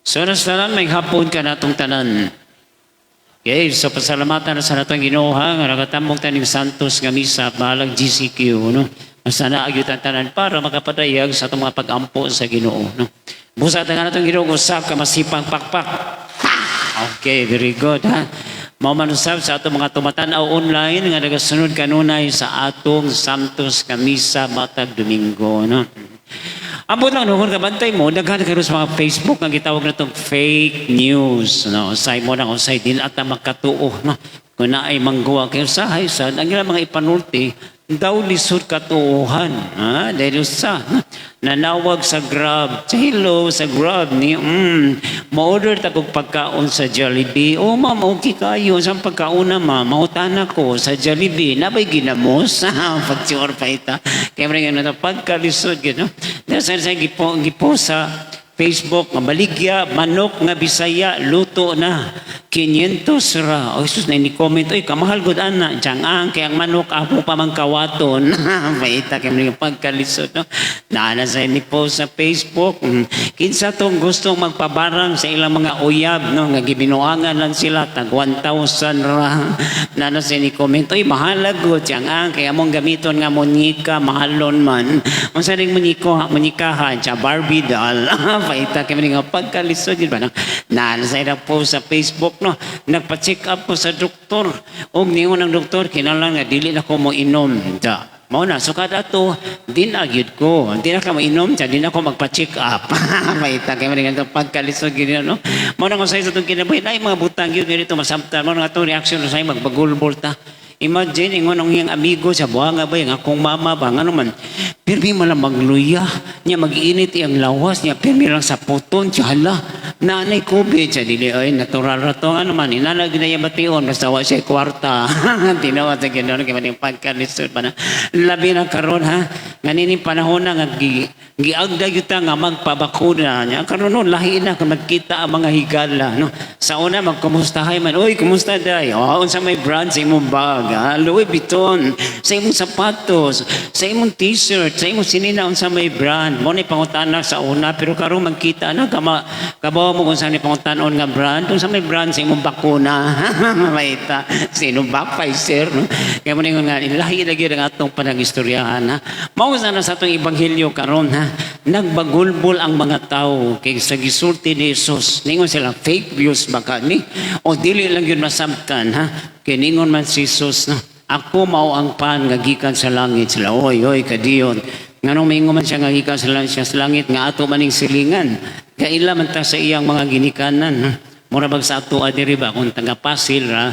So na tanan, maayong hapon kanatong tanan. Okay, so pasalamatan na sa natong Ginoo ha, nga nakatambong taning Santos nga misa bahalag GCQ, no. Basta naa gyud ang tanan para makapadayag sa atong mga pag-ampo sa Ginoo, no. Busa ta natong Ginoo usa ka masipang pakpak. Okay, very good ha. Mao man usab sa atong mga tumatan-aw online nga nagasunod kanunay sa atong Santos nga misa matag Domingo, no. Ambot lang, no, kung kabantay mo, daghan karon sa mga Facebook nga gitawag na tong fake news, no. Say mo na usay din ata makatuo, no. Kung naay mangguwa kayo sa sad ang ilang mga ipanulti daw lisod katuohan, ha, dahil sa no? Nanawag sa Grab. Sa hello sa Grab ni ma-order ta kog pagkaon sa Jollibee. "Oh ma'am, okay kayo sa pagkaon na, ma'am. Mangutana ko sa Jollibee, nabay ginamos?" Pagtior pa ita kaya mo nga pagkalisod gyud, no. Dahil sa gipo gipo sa Facebook nga baligya manok nga Bisaya, luto na, 500 ra. Oh Jesus, na ni comment, "Oy, kamahal gud ana." Tiyang ang kay ang manok ako pa man kawaton. Baita kay mga pagkalisod, no. Naa sa ni post sa Facebook. Kinsa tong gustong magpabarang sa ilang mga uyab, no, nga gibinuangan lang sila, tag 1,000 ra. Naa sa ni comment, "Oy, mahal gud." Tiyang ang kay among gamiton nga munyika mahalon man. Unsa ning munyiko munyikahan? Siya Barbie doll. Paita kay mga pagkalisod yun ba, no? Naa sa ilang post sa Facebook, no. "Nagpa-check up ko sa doktor. Og ningon ang doktor, kinahanglan nga dili na ko mo inom." Da. Mao na, so kada ato, di na gyud ko. Di na ka mo inom, di na ko magpa-check up. Paita kay mga pagkalisod gyud, no. Mao na kung sa itong kinabuhi, ay mga butang gyud nga dito masabtan. Mao na atong reaksyon sa magbagulbol ta. Imagine, ingon ang iyang amigo sa buhanga ba, yung akong mama ba, ngano man, pirmi man lang magluya, niya mag-init iyang lawas, niya pirmi lang sa puton, siya hala, nanay COVID, siya dili, ay, natural ra to, ano man, inanag na iya bation, basta wa siya kwarta. Tinawa sa gano'n, kaya man yung pagkalisod pa na. Labi na karon ha, nganining panahon na nga giagda gyud ta nga magpabakuna niya. Karon no, lahi na kung magkita ang mga higala, no. Sa una magkumustahay man, "Oy, kumusta day? Oh, unsa may brand sa imong bag, ha? Louis Vuitton, sa imong sapatos, sa imong T-shirt, sa imong sinina, unsa may brand?" Mo ni pangutana sa una, pero karon magkita na kama kabaw mo kung saan ni pangutanon nga brand, unsa may brand sa imong bakuna. Maita, Sinovac, Pfizer, no. Kaya mo ningon nga lahi lagi ang atong panag-istoryahan ha. Mao sana sa atong ebanghelyo karon ha. Nagbagulbol ang mga tao kay sa gisulti ni Jesus. Ningon sila, fake views baka ni o dili lang yun masabtan ha. Kay ningon man si Jesus, no. "Ako mao ang pan nga gikan sa langit." Sila, "Oy, oy, kadiyon. Nganong maingon man siya nga gikan sa langit, siya sa langit nga ato maning silingan? Kaila man ta sa iyang mga ginikanan." Ha? Mura bag sa ato diri ba, kung taga Pasil ra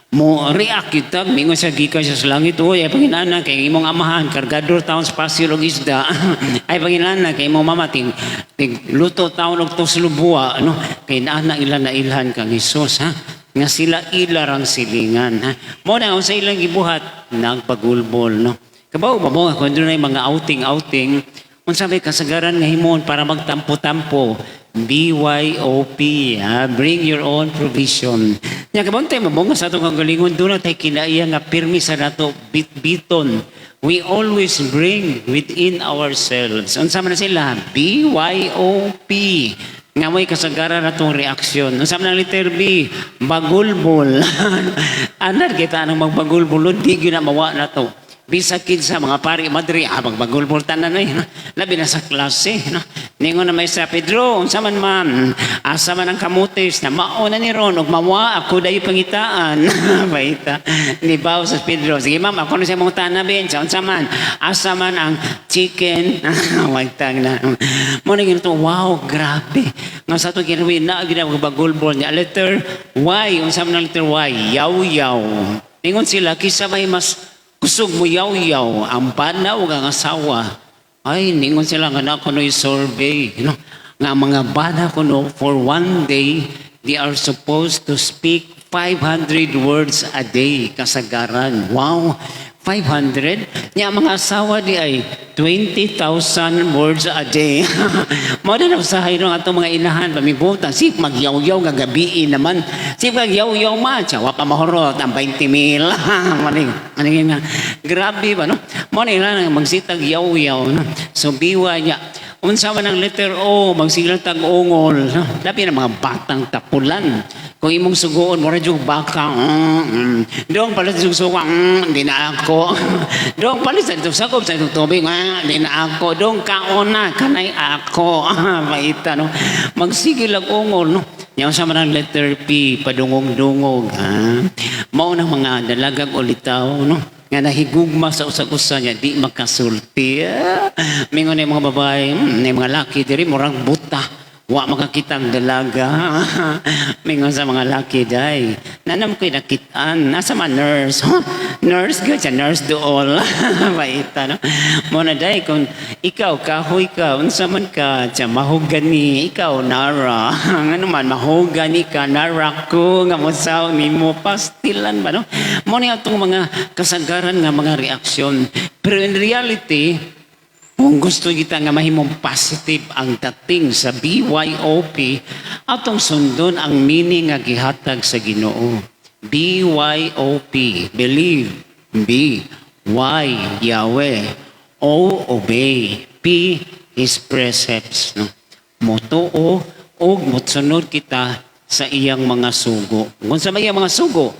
mo react kita, mingon siya gikan siya sa langit, "Oy, ay panginana kay imong amahan kargador taon sa Pasil og isda. Ay panginana kay imong mama ting, ting luto taon og tuslob buwa," no. Kay naa ila na ilhan kang Hesus ha, nga sila ila rang silingan ha. Mo na sa ilang gibuhat, nagpagulbol, no. Kabaw ba mo kung doon ay mga outing outing, unsa may kasagaran nga himon para magtampo-tampo? BYOP, ha? Bring your own provision. Nya kabantay mo nga sa atong kagalingon doon na tay kinaiya nga pirmi sa nato bit-biton. We always bring within ourselves. Unsa man na sila? BYOP. Nga mo'y kasagaran na itong reaksyon. Unsa man ang letter B? Bagulbol. Anad kita nang magbagulbol, di gyud na mawa na to. Bisag kinsa mga pari madre, ah, magbagulbol tanan eh, no? Labi na sa klase, no? Ningon na may sa Pedro, "Unsa man ma'am, asa man ang kamutis na mao na ni ron ug mawa ako dayo pangitaan?" Baita. Ni baw sa Pedro, "Sige ma'am, ako na siya mangutana ben, sa unsa man? Asa man ang chicken?" Wagtang na. Mo na ginto, wow, grabe. Nga sa ato ginawi na gina bagulbol niya. Letter Y, unsa man ang letter Y? Yaw yaw. Ningon sila, kisa may mas kusog mo yaw yaw, ang bana o ang asawa? Ay, ningon sila nga na kuno survey, no? Nga mga bana kuno for one day, they are supposed to speak 500 words a day, kasagaran. Wow, 500? Nya mga asawa di ay 20,000 words a day. Mao na usahay no atong mga inahan pamibutan si magyaw-yaw nga gabii naman. Si magyaw-yaw man siya wa pa mahurot ang 20 mil. Maning maning nga grabe ba, no? Mao na ila magsitag yaw-yaw, no. So biwa niya. Unsa man ang letter O, magsigilang tag ungol. No? Labi na mga batang tapulan. Kung imong suguon, mura jud baka. Dong palit sa suka, di na ako. Dong palit sa itong sakop sa itong tubig, di na ako. Dong kaona, kanay ako. Baita, no? Magsigil ang ungol, no? Nya unsa man ang letter P, padungog-dungog. Ha? Mao nang mga dalagang ulitaw, no? Nga nahigugma sa usag-usa niya, di makasulti. Ah, mingon na yung mga babae, na yung mga laki, diri, murang buta. Wa makakita ang dalaga. Mingon sa mga laki, day. Nanam ko'y nakitaan. Nasa man nurse. Huh? Nurse ka siya, nurse dool. Baita, no? Mo na, day, kung ikaw, kahoy ka, unsa man ka, siya, mahogany, ikaw, nara. Ano man, mahogany ka, nara ko, nga mosaw nimo, pastilan ba, no? Mo na itong mga kasagaran nga mga reaksyon. Pero in reality, kung gusto kita nga mahimong positive ang dating sa BYOP, atong sundon ang meaning nga gihatag sa Ginoo. BYOP, believe. B, Y, Yahweh. O, obey. P, His precepts. No? Motuo og motsunod kita sa iyang mga sugo. Kung sa iyang mga sugo,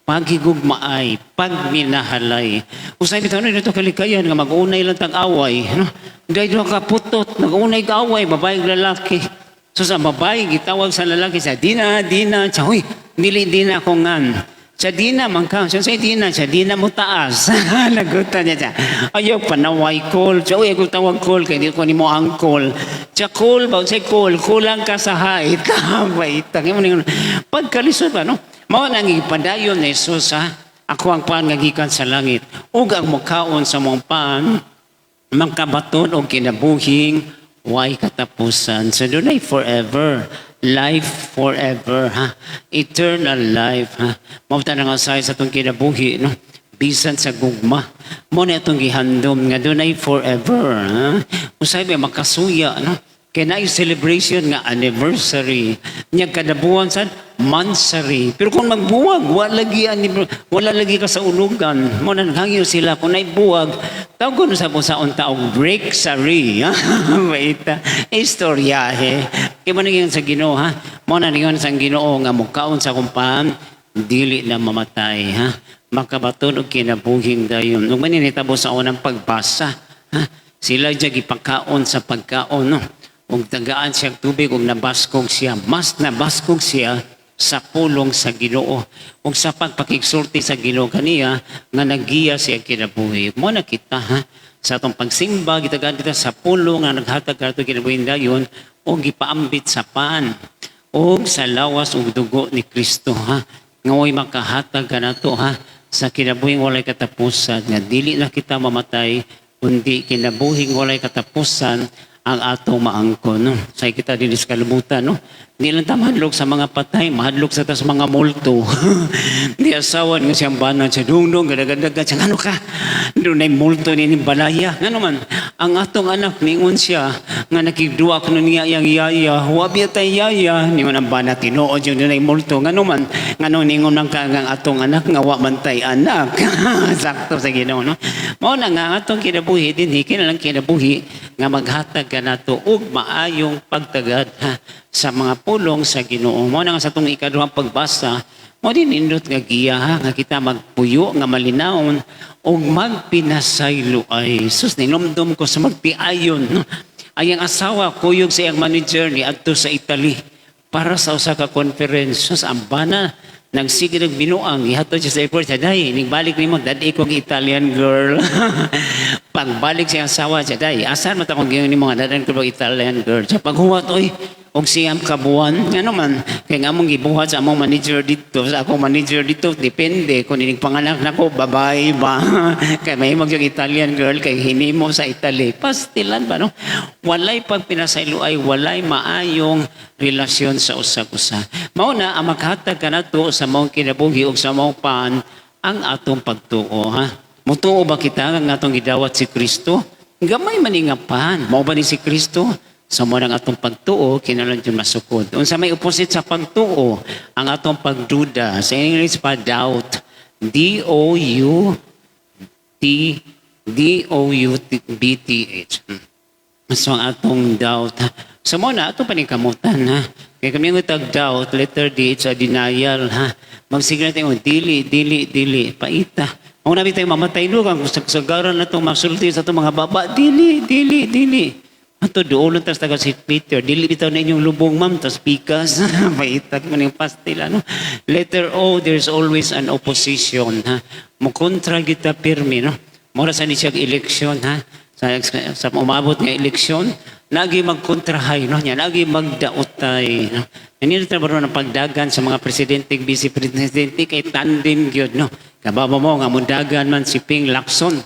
paghigugmaay, pagminahalay. Usay bitaw no ito kalikayan nga mag-unay lang tag away, no? Dahil duha ka putot, nag-unay ka away, babae ug lalaki. So sa babae gitawag sa lalaki sa Dina, Dina, sa huy, dili Dina ko ngan. Sa Dina man ka, sa Dina, sa Dina mo taas. Nagutan niya siya. Ayaw panaway call. Sa uy, ako tawag call kay di ko nimo angkol. Sa call ba, sa call, kulang ka sa height. Baitang. Pagkalisod ba, no? Mao nang ipadayon ni Jesus, ha? Ako ang pan nga gikan sa langit. Ug ang mukaon sa mong pan, makabaton og kinabuhing way katapusan. So dunay forever. Life forever, ha? Eternal life, ha? Mao ta nga sa atong kinabuhi, no? Bisan sa gugma. Mo na atong gihandom nga dunay forever, ha? Usay ba makasuya, no? Kay naay celebration nga anniversary. Nya kada buwan sad monthsary. Pero kung magbuwag, wala lagi ka sa ulugan. Mo na naghangyo sila kung naay buwag, tawag ko sa sa unta og breaksary. Baita. Istoryahe. Kay mo sa Ginoo, ha. Mo na ningon sa Ginoo nga mukaon sa akong pan, dili na mamatay, ha. Makabaton og kinabuhing dayon. Ug man nitabo sa unang pagbasa, ha. Sila diya gipakaon sa pagkaon, no. Ug tagaan siya tubig ug nabaskog siya. Mas nabaskog siya sa pulong sa Ginoo ug sa pagpakigsulti sa Ginoo kaniya nga nagiya siya kinabuhi. Mo na kita, ha, sa atong pagsimba gitagaan kita sa pulong nga naghatag kanato kinabuhi dayon ug gipaambit sa pan ug sa lawas ug dugo ni Kristo, ha, nga way makahatag kanato, ha, sa kinabuhing walay katapusan nga dili na kita mamatay kundi kinabuhing walay katapusan ang atong maangkon, no? Say kita dinhi sa kalibutan, no? Di lang ta mahadlok sa mga patay, mahadlok sa ta sa mga multo. Di asawa nga siyang bana siya dungdong gadagandagan siya, ano ka? Dunay multo ni balaya. Ngano man, ang atong anak ningon siya nga nakigduwa kuno niya iyang yaya, wa biya tay yaya, ningon ang bana tinuod yung dunay multo. Ngano man, ngano ningon man ka nga ang atong anak nga wa man tay anak. Sakto sa Ginoo, no? Mao na nga ang atong kinabuhi dinhi kinalang kinabuhi nga maghatag kanato og maayong pagtagad, ha, sa mga pulong sa Ginoo. Mao na nga sa atong ikaduhang pagbasa, mo din nindot nga giya, ha, nga kita magpuyo nga malinawon og magpinasayloay. Sus, ninomdom ko sa magpiayon, no? Ay ang asawa kuyog sa iyang manager ni adto sa Italy para sa usa ka conference. Sus, ang bana nagsige ng binuang, ihatod siya sa airport, siya, "Day, balik nimo, dad-i kong Italian girl." Pagbalik siya asawa siya, "Day, asan man ta kung giyon nimo nga dad-an ko Italian girl?" Siya, paghuwat, oy, og siyam ka buwan, ngano man, kay nga among gibuhat sa among manager dito, sa akong manager dito, depende kung ining panganak nako babae ba. Kay mahimog yung Italian girl, kay hinimo sa Italy. Pastilan ba, no? Walay pagpinasayloay, walay maayong relasyon sa usag-usa. Mao na, ang maghatag kanato sa maong kinabuhi ug sa maong pan, ang atong pagtuo, ha? Mutuo ba kita nga atong gidawat si Kristo? Gamay man ni nga pan. Mao ba ni si Kristo? Sa mo ng atong pagtuo, kinahanglan jud masukod. Unsa may opposite sa pagtuo? Ang atong pagduda. Sa English pa, doubt. D O U T D O U T B T H. So ang atong doubt, ha? So mao na ato paningkamutan, ha. Kay kami ang tag doubt, letter D, it's a denial, ha. Magsigla tayo, dili, dili, dili, paita. Mao na tayo mamatay lugang kung sagaran na itong masulti sa itong mga baba, dili, dili, dili. Ato doon tas taga St. Peter, dili bitaw na inyong lubong, ma'am, tas pikas, paitag man yung pastil, ano. Letter O, there's always an opposition, ha. Mukontra kita pirmi, no. Mura sa ni siya eleksyon, ha. Sa umabot nga eleksyon, lagi magkontrahay, no? Nya, lagi magdaotay, no? Kanina trabaho ng pagdagan sa mga presidente, vice presidente, kay tandem gyud, no? Kababa mo nga mudagan man si Ping Lacson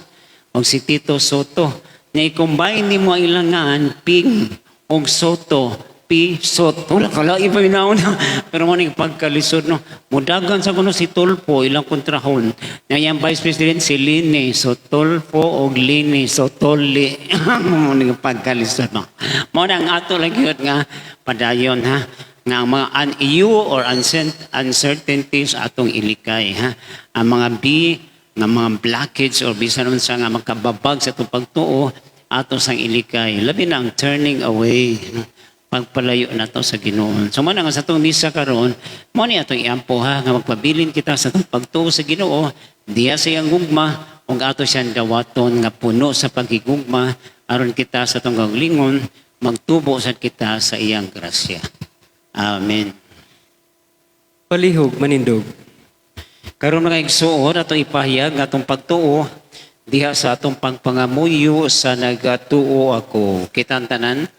o si Tito Sotto. Nya i-combine nimo ang ilangan Ping og Sotto, P Sot. Wala kalain pa minaon. Pero mo ning pagkalisod, no. Mudagan sa kuno si Tulfo ilang kontrahon. Nya iyang vice president si Leni, so Tulfo og Leni, so Toli. Mo ning pagkalisod, no. Mo na ang ato lang gyud nga padayon, ha, nga ang mga un or uncertainties atong ilikay, ha. Ang mga B nga mga blockage or bisan unsa nga makababag sa atong pagtuo, ato sang ilikay, labi na ang turning away, no? Pagpalayo nato sa Ginoo. So man nga sa atong misa karon, mo ni atong iampo, ha, nga magpabilin kita sa atong pagtuo sa Ginoo diya sa iyang gugma ug ato siyang dawaton nga puno sa paghigugma aron kita sa atong kaugalingon magtubo sad kita sa iyang grasya. Amen. Palihog manindog. Karon, mga igsuon, atong ipahayag ang atong pagtuo diha sa atong pagpangamuyo sa "Nagatuo Ako". Kitang tanan.